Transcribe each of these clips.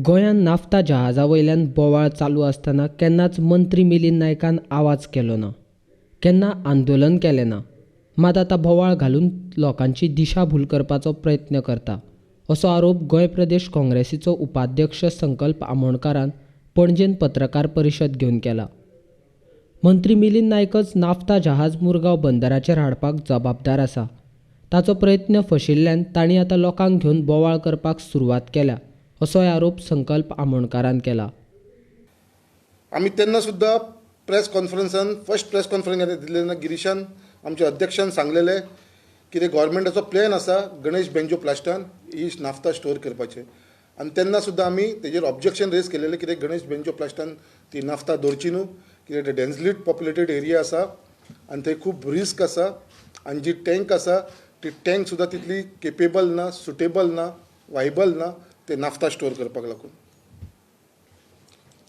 गोंयांत नाफ्ता जहाजा वयल्यान बोवाळ चालू आसतना केन्नाच मंत्री मिलिंद नायकान आवाज केलो ना, केन्ना आंदोलन केलें ना. मात आतां बोवाळ घालून लोकांची दिशाभूल करपाचो प्रयत्न करता असो आरोप गोंय प्रदेश काँग्रेसीचो उपाध्यक्ष संकल्प आमोणकारान पणजेन पत्रकार परिशद घेवन केला. मंत्री मिलिंद नायकच नाफ्ता जहाज मुरगांव बंदराचेर हाडपाक जबाबदार आसा. ताचो प्रयत्न फशिल्ल्यान तांणी आतां लोकांक घेवन बोवाळ करपाक सुरवात केल्या असोय आरोप संकल्प आमोणकारान केला. आमी तेन्ना सुद्दां प्रेस कॉन्फरन्सान फर्स्ट प्रेस कॉन्फरन्स दिल्ले तेन्ना गिरीशान आमच्या अध्यक्षान सांगलेले कितें गव्हर्मेंटाचो प्लॅन आसा गणेश बेंजो प्लास्टान ही नाफ्ता स्टोर करपाचें, आनी तेन्ना सुद्दां आमी तेजेर ऑब्जेक्शन रेज केलेलें कितें गणेश बेंजो प्लास्टान ती नाफ्ता दवरची न्हू, कित्याक डेन्सली पॉप्युलेटेड एरिया आसा आनी थंय खूब रिस्क आसा आनी जी टँक आसा ती टँक सुद्दां तितली केपेबल ना, सुटेबल ना, वायबल ना ते नाफ्ता स्टोर करपाक लागून.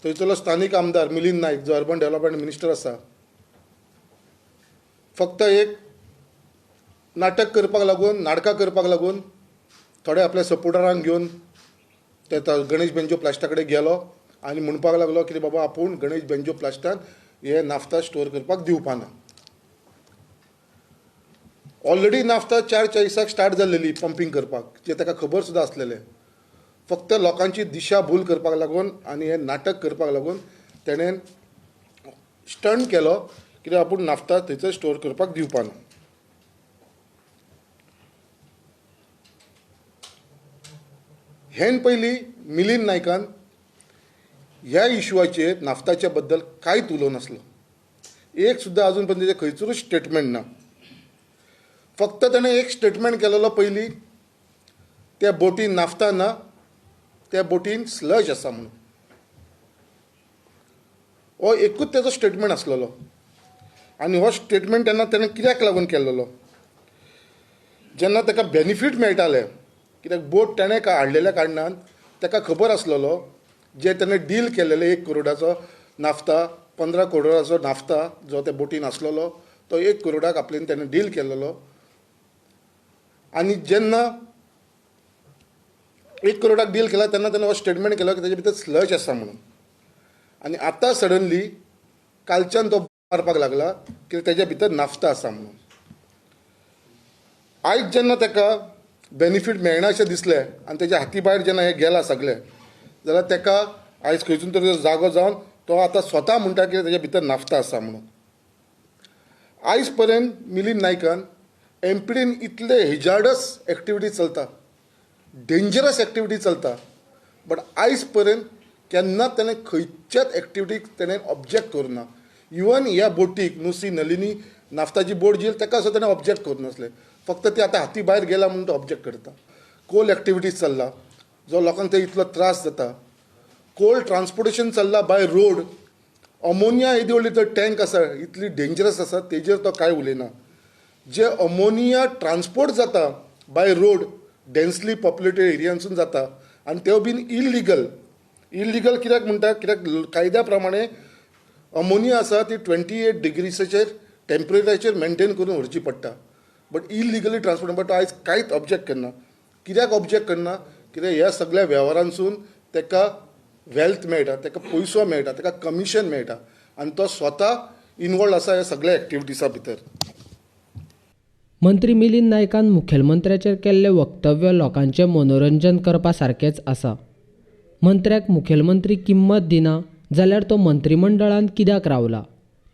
थंयसरलो स्थानीक आमदार मिलिंद नायक जो अर्बन डेव्हलपमेंट मिनिस्टर आसा फक्त एक नाटक करपाक लागून, नाटकां करपाक लागून थोडे आपल्या सपोर्टरांक घेवन ते गणेश बेंजो प्लास्टा कडेन गेलो आनी म्हणपाक लागलो की बाबा आपूण गणेश बेंजो प्लास्टान हे नाफ्ता स्टोर करपाक दिवपाना. ऑलरेडी नाफ्ता 4:40 स्टार्ट जाल्लेली पंपींग करपाक, जे ताका खबर सुद्दां आसलेलें. फक्त लोकांची दिशा भूल करपाक लागून आनी हें नाटक करपाक लागून तेणें स्टंट केलो कित्याक आपूण नाफ्ता थंयसर स्टोर करपाक दिवपाना. हेन पयलीं मिलिंद नायकान ह्या इशुआचेर नाफ्ताच्या बद्दल कांयच उलोवं नासलो, एक सुद्दां अजून पर्यंत तेजें खंयसरूच स्टेटमेंट ना. फक्त ताणें एक स्टेटमेंट केलेलो पयलीं, त्या बोटीन नाफ्ता ना, त्या बोटीन स्लज आसा म्हणून. हो एकूच तेजो स्टेटमेंट आसलेलो आनी हो स्टेटमेंट तेन्ना तेणें कित्याक लागून केलेलो, जेन्ना ताका बेनिफीट मेळटालें, कित्याक बोट तेणें हाडलेल्या कारणान ताका खबर आसलेलो जे तेणें डील केलेले 1 करोडाचो नाफ्ता, 15 करोडाचो नाफ्ता जो त्या बोटीन आसलेलो तो 1 करोडाक आपल्यान तेणें डील केलेलो. आनी जेन्ना 1 करोडाक डील केला तेन्ना तेणें हो स्टेटमेंट केलो की तेजे भितर स्लज आसा म्हणून. आनी आतां सडनली कालच्यान तो मारपाक लागला की तेज्या भितर नाफ्ता आसा म्हणून. आयज जेन्ना ताका बेनिफीट मेळना अशें दिसलें आनी तेज्या हाती भायर जेन्ना हें गेलां सगळें, जाल्यार ताका आयज खंयसून तरी जागो जावन तो आतां स्वता म्हणटा की तेज्या भितर नाफ्ता आसा म्हणून. आयज पर्यंत मिलिंद नायकान एमपीडीन इतले हेजार्डस एक्टिविटी चलता, डेंजरस एक्टिविटी चलता, बट आयज पर्यंत केन्ना तेणें खंयच्याच एक्टिविटीक तेणें ऑब्जेक्ट करूं ना. इवन ह्या बोटीक नुसी नलिनी नाफ्ताची बोट जी ताका सुद्दां तेणें ऑब्जेक्ट करूं नासलें, फक्त ती आतां हाती भायर गेला म्हणून तो ऑब्जेक्ट करता. कोल एक्टिविटीज चल्ला जो लोकांक थंय इतलो त्रास जाता, कोल ट्रान्सपोर्टेशन चल्ला बाय रोड, अमोनिया येदी व्हडली थंय टँक आसा इतली डेंजरस आसा तेजेर तो कांय उलयना. जे अमोनिया ट्रान्सपोर्ट जाता बाय रोड डेन्सली पॉप्युलेटेड एरियांसून जाता आनी त्यो बीन इलिगल. इलिगल कित्याक म्हणटा, कित्याक कायद्या प्रमाणे अमोनिया आसा ती 28 डिग्रीसाचेर टेम्परेचराचेर मेनटेन करून व्हरची पडटा, बट इलिगली ट्रान्सपोर्ट. बट आयज कांयच ऑब्जेक्ट करना. कित्याक ऑब्जेक्ट करना, कित्याक ह्या सगळ्या वेव्हारांसून ताका वेल्थ मेळटा, ताका पयसो मेळटा, ताका कमिशन मेळटा आनी तो स्वता इनवॉल्व आसा ह्या सगळ्या एक्टिविटीसा भितर. मंत्री मिलिंद नायकान मुखेलमंत्र्याचेर केल्लें वक्तव्य लोकांचें मनोरंजन करपा सारकेंच आसा. मंत्र्याक मुखेलमंत्री किंमत दिना जाल्यार तो मंत्रिमंडळांत कित्याक रावला,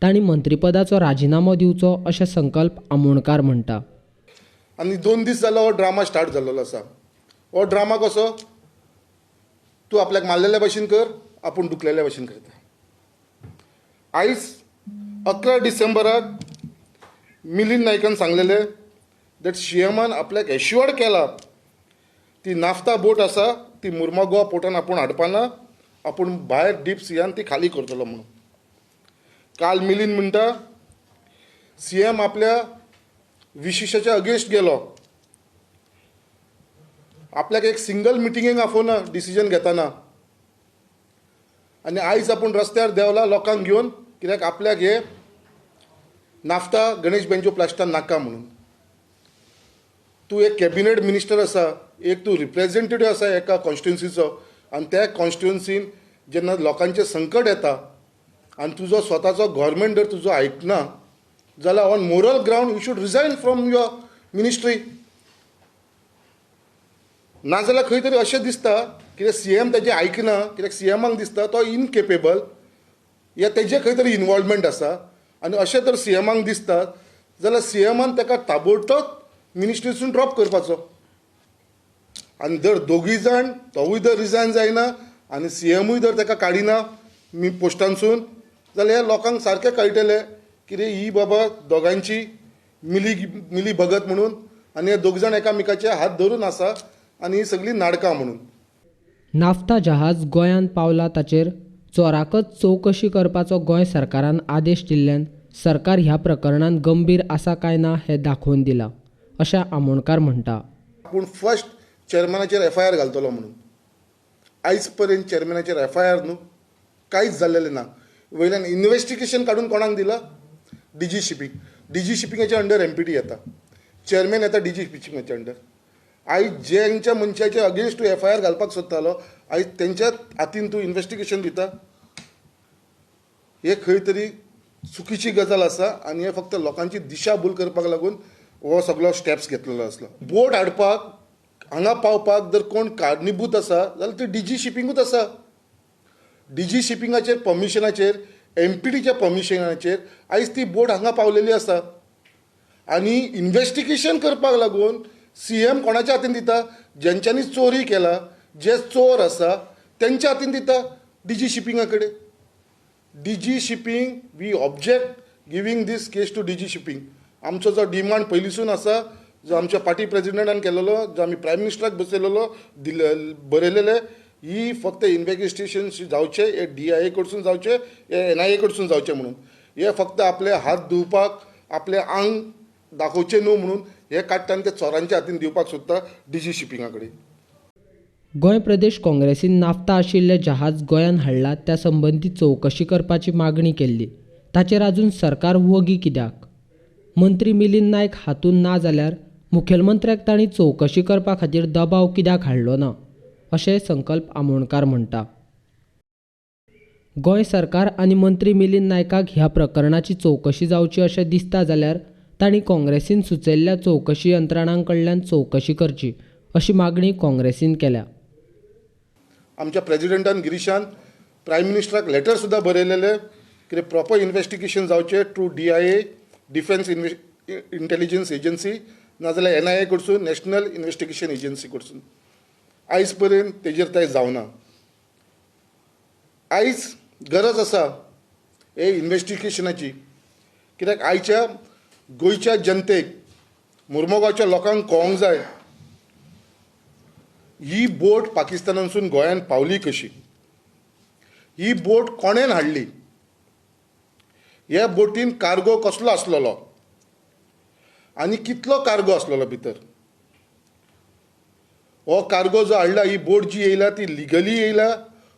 तांणी मंत्रीपदाचो राजिनामो दिवचो अशें संकल्प आमोणकार म्हणटा. आनी 2 दीस जालो हो ड्रामा स्टार्ट जाल्लो आसा. हो ड्रामा कसो, तूं आपल्याक मारलेल्या भशेन कर, आपूण दुखलेल्या भशेन करता. आयज 11 डिसेंबराक मिलिंद नायकान सांगलेलें that सीएमान आपल्याक एश्युअर्ड केला ती नाफ्ता बोट आसा ती मुर्मागोवा पोर्टान आपूण हाडपाना, आपूण भायर डीप सियान ती खाली करतलो म्हणून. काल मिलिंद म्हणटा सीएम आपल्या विशिशाच्या अगेन्स्ट गेलो, आपल्याक एक सिंगल मिटिंगेक आफोवना डिसिजन घेतना, आनी आयज आपूण रस्त्यार देंवला लोकांक घेवन कित्याक आपल्याक हे नाफ्ता गणेश बेंजो प्लास्टान नाका म्हणून. तूं एक कॅबिनेट मिनिस्टर आसा, एक तूं रिप्रेझेंटेटीव आसा एका कॉन्स्टिट्युन्सीचो, आनी त्या कॉन्स्टिट्युएन्सीन जेन्ना लोकांचें संकट येता आनी तुजो स्वताचो गव्हर्मेंट जर तुजो आयकना जाल्यार on moral ground you should resign from your ministry. नाजाल्यार खंय तरी अशें दिसता कित्याक सी एम तेजें आयकना, कित्याक सी एमाक दिसता तो इनकेपेबल या तेजें खंय तरी इनवॉल्वमेंट आसा. आनी अशें तर सी एमाक दिसता जाल्यार सी एमान ताका ताबडतोब मिनिस्ट्रीसून ड्रॉप करपाचो. आनी जर दोगूय जाण तोवूय जर रिजायन जायना आनी सी एमूय जर ताका काडिना पोस्टांसून जाल्यार ह्या लोकांक सारकें कळटलें कितें ही बाबा दोगांची मिली मिली भगत म्हणून आनी हे दोग जाण एकामेकाचे हात धरून आसा आनी ही सगळीं नाटकां म्हणून. नाफ्ता जहाज गोंयांत पावला ताचेर चोराकच चवकशी करपाचो गोंय सरकारान आदेश दिल्ल्यान सरकार ह्या प्रकरणान गंभीर आसा काय ना हें दाखोवन दिलां अशें आमोणकार म्हणटा. पूण फर्स्ट चेअरमॅनाचेर एफ I R घालतलो म्हणून आयज पर्यंत चेअरमॅनाचेर एफ I R न्हू कांयच जाल्लेलें ना. वयल्यान इन्वेस्टिगेशन काडून कोणाक दिलां? D G shipping. D G शिपिंगाच्या under M P T येता, चेअरमॅन येता डी जी शिपिंगाच्या अंडर. आयज ज्यांच्या मनशाच्या अगेन्स्ट तूं एफ I R घालपाक सोदतालो आयज तेंच्याच हातीन तूं इन्वेस्टिगेशन दिता. हे खंय तरी चुकीची गजाल आसा आनी हे फक्त लोकांची दिशाभूल करपाक लागून हो सगलो स्टेप्स घेतलेलो आसलो. बोट हाडपाक हांगा पावपाक जर कोण कारणीभूत आसा जाल्यार ती डी जी शिपिंगूच आसा. डी जी शिपिंगाचेर परमिशनाचेर एम पी टीच्या परमिशनाचेर आयज ती बोट हांगा पावलेली आसा. आनी इन्वेस्टिगेशन करपाक लागून सी एम कोणाच्या हातीन दिता? जेंच्यांनी चोरी केला, जे चोर आसा तेंच्या हातीन दिता डी जी शिपिंगा कडेन. D G shipping we object giving this case to D G shipping. आमचो जो डिमांड पयलींसून आसा, जो आमच्या पार्टी प्रेजिडेंटान केलेलो, जो आमी प्रायम मिनिस्टराक बसयलेलो दिले बरयलेले, ही फक्त इन्वेस्टिगेशन जावचें, हे डी I ए कडसून जावचें, हे एन I ए कडसून जावचें म्हणून. हे फक्त आपले हात धुवपाक, आपलें आंग दाखोवचें न्हू म्हणून हे काडटा आनी ते चोरांच्या हातीन दिवपाक सोदता डी जी शिपिंगा कडेन. गोंय प्रदेश काँग्रेसीन नाफ्ता आशिल्लें जहाज गोंयांत हाडलां त्या संबंदी चवकशी करपाची मागणी केल्ली. ताचेर आजून सरकार वगी कित्याक? मंत्री मिलिंद नायक हातूंत ना जाल्यार मुखेलमंत्र्याक तांणी चवकशी करपा खातीर दबाव कित्याक हाडलो ना अशें संकल्प आमोणकार म्हणटा. गोंय सरकार आनी मंत्री मिलिंद नायकाक ह्या प्रकरणाची चवकशी जावची अशें दिसता जाल्यार तांणी काँग्रेसीन सुचयल्ल्या चवकशी यंत्रणां कडल्यान चवकशी करची अशी मागणी काँग्रेसीन केल्या. आमच्या प्रेजिडेंटान गिरीशान प्रायम मिनिस्टराक लेटर सुद्दां बरयलेले कितें प्रॉपर इन्वेस्टिगेशन जावचें through D I A, defence intelligence agency, नाजाल्यार एन I ए कडसून, नॅशनल इन्वेस्टिगेशन एजन्सी कडसून. आयज पर्यंत तेजेर कांय जावना. आयज गरज आसा हे इन्वेस्टिगेशनाची, कित्याक आयच्या गोंयच्या जनतेक, मुर्मोगांवच्या लोकांक कळोंक जाय ही बोट पाकिस्तानांसून गोंयांत पावली कशी, ही बोट कोणेन हाडली, ह्या बोटीन कार्गो कसलो आसलेलो आनी कितलो कार्गो आसलेलो भितर. हो कार्गो जो हाडला, ही बोट जी येयला ती लिगली येयला,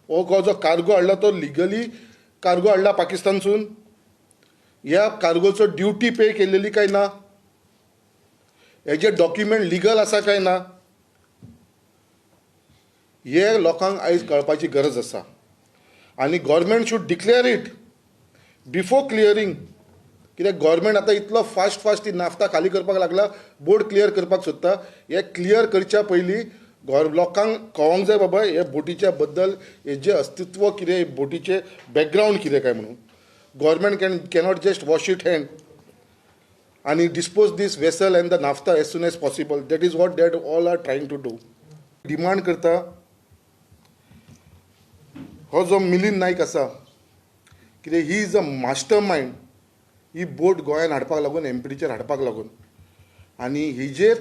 हो जो कार्गो हाडला तो लिगली कार्गो हाडला पाकिस्तानसून, ह्या कार्गोचो ड्युटी पे केलेली काय ना, हेजे डॉक्युमेंट लिगल आसा काय ना, हे लोकांक आयज कळपाची गरज आसा. आनी government should declare it before clearing. कित्याक गव्हर्मेंट आतां इतलो फास्ट फास्ट ती नाफ्ता खाली करपाक लागला, बोर्ड क्लियर करपाक सोदता. हे क्लियर करच्या पयलीं लोकांक कळोंक जाय बाबा हे बोटीच्या बद्दल हेजें अस्तित्व कितें, बोटीचें बॅकग्रावंड कितें काय म्हणून. Government cannot just wash it hand आनी dispose this vessel and the naphtha as soon as possible. That is what that all are trying to do. Demand करता हो जो मिलिंद नायक आसा, कितें he is a master mind ही बोट गोंयांत हाडपाक लागून, M P टीचेर हाडपाक लागून, आनी हिजेर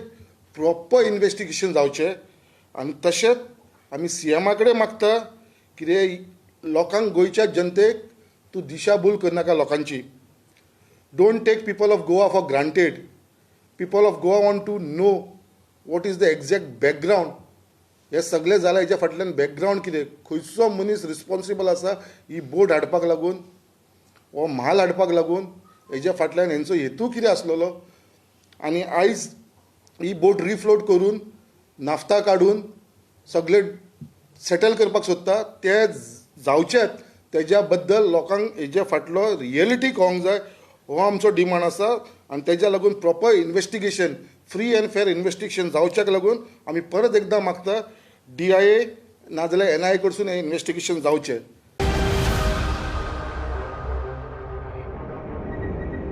प्रॉपर इन्वेस्टिगेशन जावचें. आनी तशेंच आमी सी एमा कडेन मागता कितें लोकांक, गोंयच्या जनतेक तूं दिशाभूल करनाका लोकांची. Don't take people of Goa for granted. People of Goa want to know what is the exact background. हे सगळें जालां हेच्या फाटल्यान बॅकग्रावंड कितें, खंयचो मनीस रिस्पॉन्सिबल आसा ही बोट हाडपाक लागून, हो म्हाल हाडपाक लागून, हेज्या फाटल्यान हेंचो हेतू कितें आसलेलो. आनी आयज ही बोट रिफ्लोट करून नाफ्ता काडून सगळे सेटल करपाक सोदता ते जावचेच. तेज्या बद्दल लोकांक हेज्या फाटलो रियलिटी कळोंक जाय, हो आमचो डिमांड आसा. आनी तेज्या लागून proper investigation, free and fair investigation जावच्याक लागून आमी परत एकदां मागता, DIA नाजाल्यार NIA कडसून हें इन्वेस्टिगेशन जावचें.